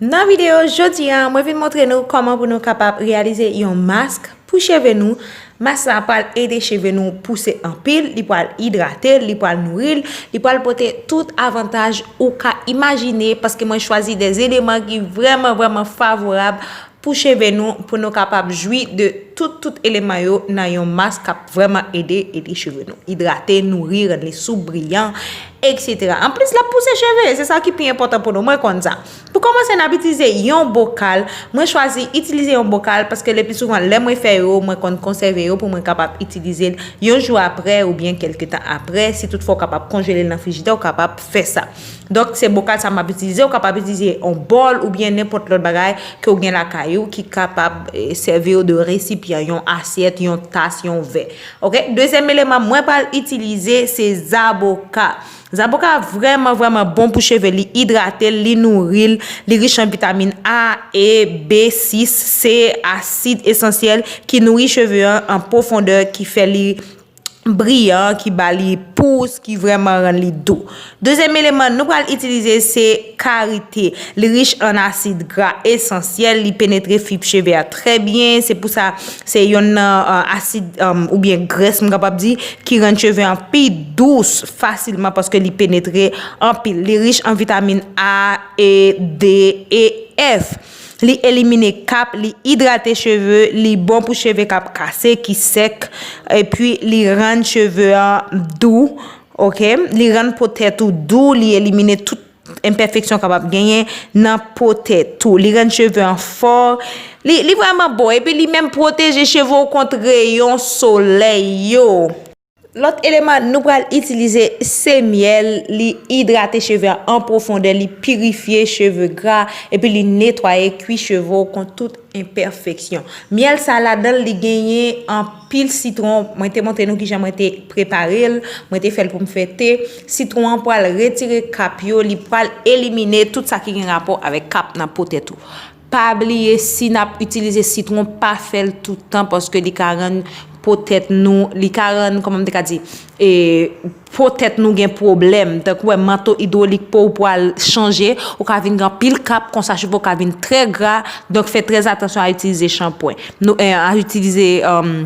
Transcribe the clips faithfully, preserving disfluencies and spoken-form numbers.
Nan videyo jodi a, mwen vin montre nou kòman pou nou kapab reyalize yon mask pou cheve nou. Mask la pral ede cheve nou pouse anpil, li pral idrate l, li pral nouri l, li pral pote tout avantaj ou ka imajine, paske mwen chwazi de eleman ki vrèman, vrèman favorab pou cheve nou, pou nou kapab jwi de tout, tout eleman yo nan yon mask k ap vrèman ede, ede cheve nou idrate, nouri, rann li soup, briyan, et cetera. Anplis, l ap pouse cheve, se sa ki pi enpòtan pou nou, mwen konn sa. Pou kòmanse, n ap itilize yon bokal. Mwen chwazi itilize yon bokal paske le pli souvan, lè mwen fè yo, mwen konn konsève yo pou mwen kapab itilize l yon jou apre oubyen kèlke tan apre. Si toutfwa w kapab konjele l nan frijidè, w kapab fè sa. Donk, se bokal sa m ap itilize. Ou kapab itilize yon bòl oubyen nenpòt lòt bagay ke w gen lakay ou ki kapab eh, sèvi w de resipyan, yon asyèt, yon tas, yon vè. Oke? Dezyèm eleman mwen pral itilize, se zaboka. Zaboka vrèman, vrèman bon pou cheve. Li idrate l, li nouri l, li rich an vitamin A, E, B sis, C, asid esansyèl ki nouri cheve an an pwofondè, ki fè li briyan, ki ba li pous, ki vrèman rann li dou. Dezyèm eleman nou pral itilize se karite. Li rich an asid gra esansyèl, li penetre fib cheve a trè byen. Se pou sa, se yonn nan uh, asid um, oubyen grès, m kapab di, ki rann cheve an pi dous fasilman paske li penetre anpil. Li rich an vitamin A, E, D, E, F. Li elimine kap, li idrate cheve, li bon pou cheve k ap kase, ki sèk, epi li rann cheve an dou, oke? Li rann po tèt ou dou, li elimine tout enpèfeksyon kapab genyen nan po tèt ou. Li rann cheve an fò, li, li vrèman bon, epi li menm pwoteje cheve w kont reyon solèy yo. Lòt eleman nou pral itilize se myèl, li idrate cheve an an pwofondè, li pirifye cheve gra, epi li netwaye kwi cheve w kont tout enpèfeksyon. Myèl sa ladan l, li genyen anpil sitwon. Mwen te montre nou kijan mwen te prepare l, mwen te fè l pou m fè te. Sitwon an pral retire kap yo, li pral elimine tout sa ki gen rapò avèk kap nan po tèt ou. Pa bliye, si n ap itilize sitwon, pa fè l tout tan paske li ka rann po tèt nou, li ka rann, kòman m te ka di, e, po tèt nou gen pwoblèm. Tankou wè manto idwolik po w pral chanje, ou ka vin gen anpil kap, konsa cheve w ka vin trè gra. Donk fè trè atansyon a itilize chanpwen. Nou, e, a itilize, um,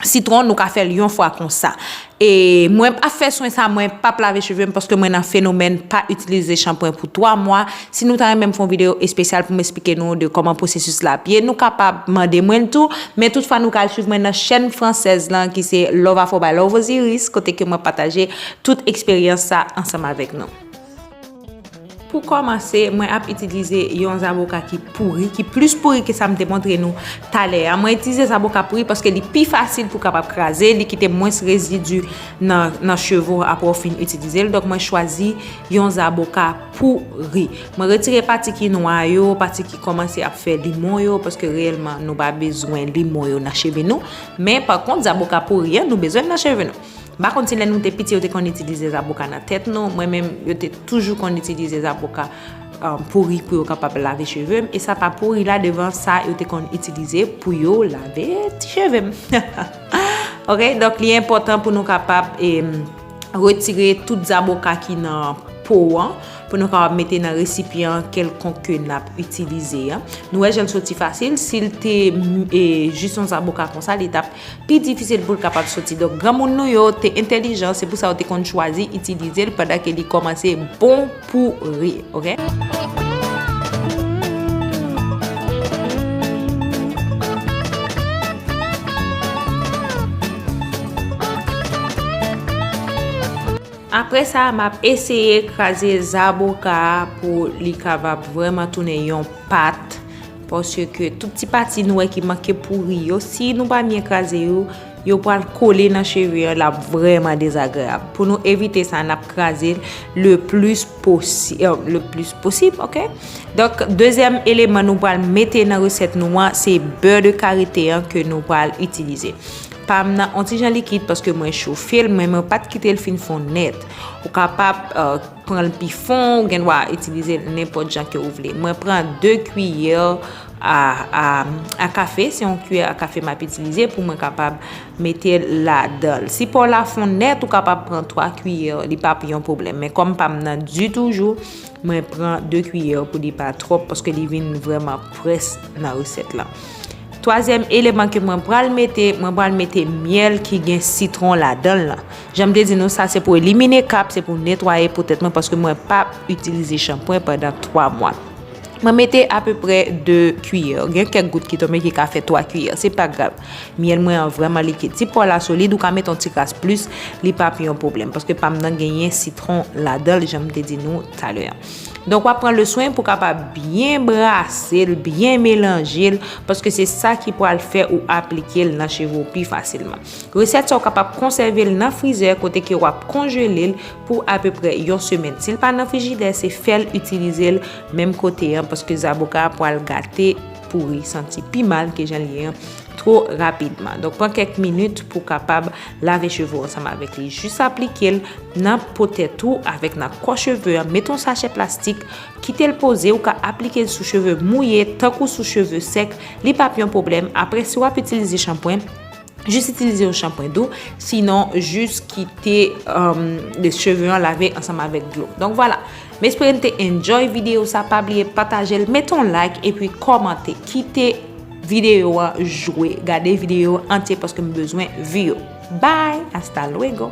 sitwon, nou ka fè l yon fwa konsa. E mwen ap fè swen sa, mwen p ap lave cheve m paske mwen nan fenomèn pa itilize chanpwen pou twa mwa. Si nou ta renmen m fè yon videyo espesyal pou m esplike nou de kòman pwosesis la ap ye, nou kapab mande mwen l tou. Men toutfwa, nou ka al swiv mwen nan chèn fransèz lan ki se Love Afro by Love Osiris, kote ke mwen pataje tout eksperyans sa ansanm avèk nou. Pou kòmanse, mwen ap itilize yon zaboka ki pouri, ki plis pouri ke sa m te montre nou talè a. Mwen itilize zaboka pouri paske li pi fasil pou kapab kraze, li kite mwens rezidi nan, nan cheve w apre w fin itilize l. Donk, mwen chwazi yon zaboka pouri. Mwen retire pati ki nwa yo, pati ki kòmanse ap fè limon yo, paske reyèlman, nou pa bezwen limon yo nan cheve nou. Men, pa kont, zaboka pouri an, nou bezwen l nan cheve nou. M pa konn si lè nou te piti yo te konn itilize zaboka nan tèt nou. Mwen menm, yo te toujou konn itilize zaboka um, pouri pou yo kapab lave cheve m. E sa pa pouri la devan sa yo te konn itilize pou yo lave ti cheve m. Ok, donk li enpòtan pou nou kapab em, retire tout zaboka ki nan po an, pou nou kapab mete nan resipyan kèlkonk ke n ap itilize an. Nou wè jan l soti fasil, si l te mm, e, jis yon zaboka konsa, li t ap pi difisil pou l kapab soti. Donk, granmoun nou yo te entèlijan, se pou sa yo te konn chwazi itilize l pandan ke li kòmanse bon pouri, oke? Apre sa, m ap eseye kraze zaboka a pou li kapab vrèman tounen yon pat. Paske tout ti pati nou wè ki manke pouri yo, si nou pa byen kraze yo, yo pral kole nan cheve an, l ap vrèman dezagreyab. Pou nou evite sa, n ap kraze l le plis posi-, euh, le plis posib, oke? Donk, dezyèm eleman nou pral mete nan resèt nou an, se bè de karite an ke nou pral itilize. pa m nan on ti jan likid paske mwen chofe l, men mwen pa t kite l fin fon nèt. Ou kapab, euh, pran l pi fon, ou gen dwa itilize l nenpòt jan ke ou vle. Mwen pran de kiyè a, a, a kafe, se yon kiyè a kafe m ap itilize pou mwen kapab mete l ladan l. Si pa w la fon nèt, ou kapab pran twa kiyè, li p ap yon pwoblèm. Men kòm pa m nan ditou jou, mwen pran de kiyè pou li pa twòp, paske li vin vrèman près nan resèt la. Twazyèm eleman ke mwen pral mete, mwen pral mete myèl ki gen sitwon ladan l lan. Jan m te di nou, sa se pou elimine kap, se pou netwaye po tèt mwen, paske mwen p ap itilize chanpwen pandan twa mwa. Mwen mete apeprè de kiyè. Gen kèk gout ki tonbe ki ka fè twa kiyè. Se pa grav. Myèl mwen an vrèman likid. Si pa w la solid, ou ka mete yon ti kras plis, li p ap yon pwoblèm, paske pa m nan genyen sitwon ladan l, jan m te di nou talè a. Donk, w ap pran le swen pou kapab byen brase l, byen melanje l, paske se sa ki pral fè ou aplike l nan cheve w pi fasilman. Resèt sa, ou kapab konsève l nan frizè, kote ke w ap konjele l pou apeprè yon semèn. Si l pa nan frijidè, se fè l itilize l menm kote an, paske zaboka a pral gate, pouri, santi pi mal ke jan l ye an two rapidman. Donk, pran kèk minit pou kapab lave cheve w ansanm avèk li. Jis aplike l nan po tèt ou avèk nan kò cheve an. Met yon sachè plastik, kite l poze, ou ka aplike l sou cheve mouye, tankou sou cheve sèk, li p ap yon pwoblèm. Apre, si w ap itilize chanpwen, jis itilize yon chanpwen dou, sinon jis kite, um, cheve an lave ansanm avèk dlo. Donk, vwala. M espere n te enjoy videyo sa, pa bliye pataje l, mete yon like epi kòmante, kite videyo an jwe, gade videyo an antye paske m bezwen vi yo. Bye, hasta luego.